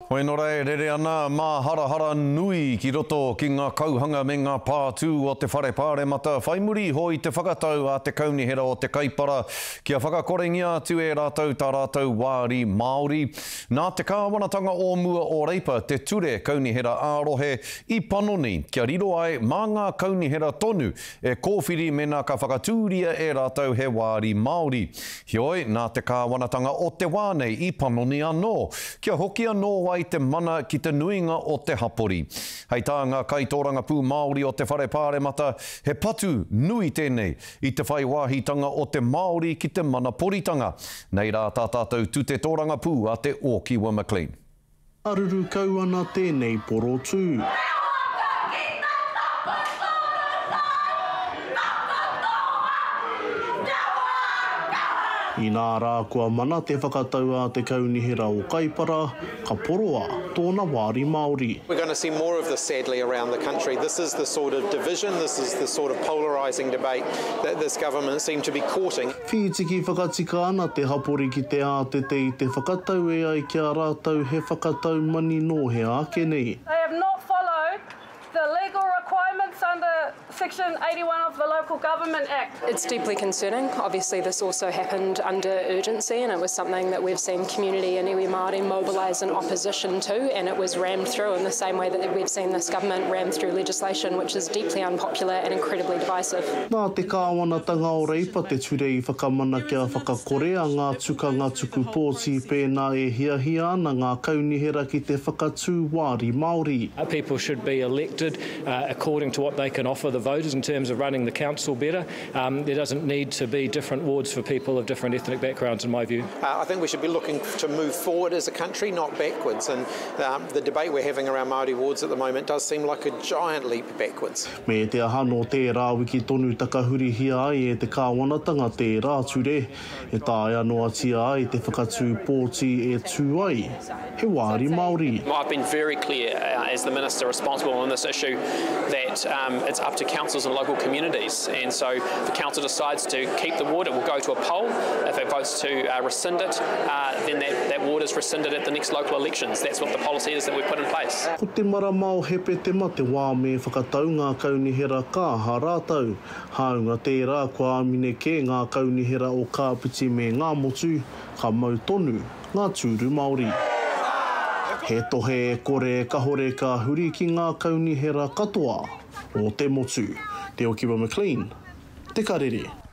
Hoenora e rere ana māharahara nui ki roto ki ngā kauhanga me ngā pātū o te Whare Pāremata whai muri iho i te whakatau a te Kaunihera o Te Kaipara kia whakakorengia atu e rātou tā rātou wāri Māori. Nā te kāwanatanga o mua o Reipa te ture kaunihera ā-rohe i panoni kia riro ai mā ngā kaunihera tonu e kōwhiri mēnā ka whakatūria e rātou he wāri Māori. Heoi, nā te kāwanatanga o te wā nei i panoni anō, kia hoki anō ai te mana ki te nuinga o te hapori. Hei tā ngā kaitōrangapū Māori o te Whare Pāremata, he patu nui tēnei i te whai wāhitanga o te Māori ki te mana poritanga. Nei rā tā tātou tute tōrangapū a Te Ōkiwa McLean. Aruru kau ana tēnei porotū. He waka ki te takoto rā, takoto a te waka. Inā rā kua mana te whakatau a te Kaunihera o Kaipara, ka poroa tōna wāri Māori. We're going to see more of this sadly around the country. This is the sort of division, this is the sort of polarising debate that this government seem to be courting. Whītiki whakatika ana te hapori ki te ātete i te whakatau e ai ki a rātou he whakatau mani nō hea ake nei. They have not followed the legal requirements under section 81 of the Local Government Act. It's deeply concerning. Obviously this also happened under urgency and it was something that we've seen community and iwi Māori mobilise in opposition to and it was rammed through in the same way that we've seen this government ram through legislation which is deeply unpopular and incredibly divisive. Nā te kāwanatanga o Reipa te ture i whakamana kia whakakorea ngā tukanga tuku pōti pēnā e hiahia ana ngā kaunihera ki te whakatū wāri Māori. People should be elected according to what they can offer the voters in terms of running the council better. There doesn't need to be different wards for people of different ethnic backgrounds in my view. I think we should be looking to move forward as a country, not backwards, and the debate we're having around Māori wards at the moment does seem like a giant leap backwards. Me te aha nō tērā wiki tonu takahurihia ai e te kāwanatanga tērā ture e taea noatia ai te whakatū pōti e tū ai he wāri Māori. I've been very clear as the minister responsible on this issue that it's up to councils and local communities and so if the council decides to keep the ward it will go to a poll, if it votes to rescind it then that, that ward is rescinded at the next local elections. That's what the policy is that we've put in place. Ko te marama o Hepetema te wā me whakatau ngā kaunihera ka aha rātou. Hāunga tērā, kua āmine kē ngā kaunihera o Kāpiti me Ngāmotu, ka mau tonu ngā tūru Māori. He tohe e kore e kahore ka huri ki ngā kaunihera katoa o te motu. Te Okiwa McLean, Te Karere.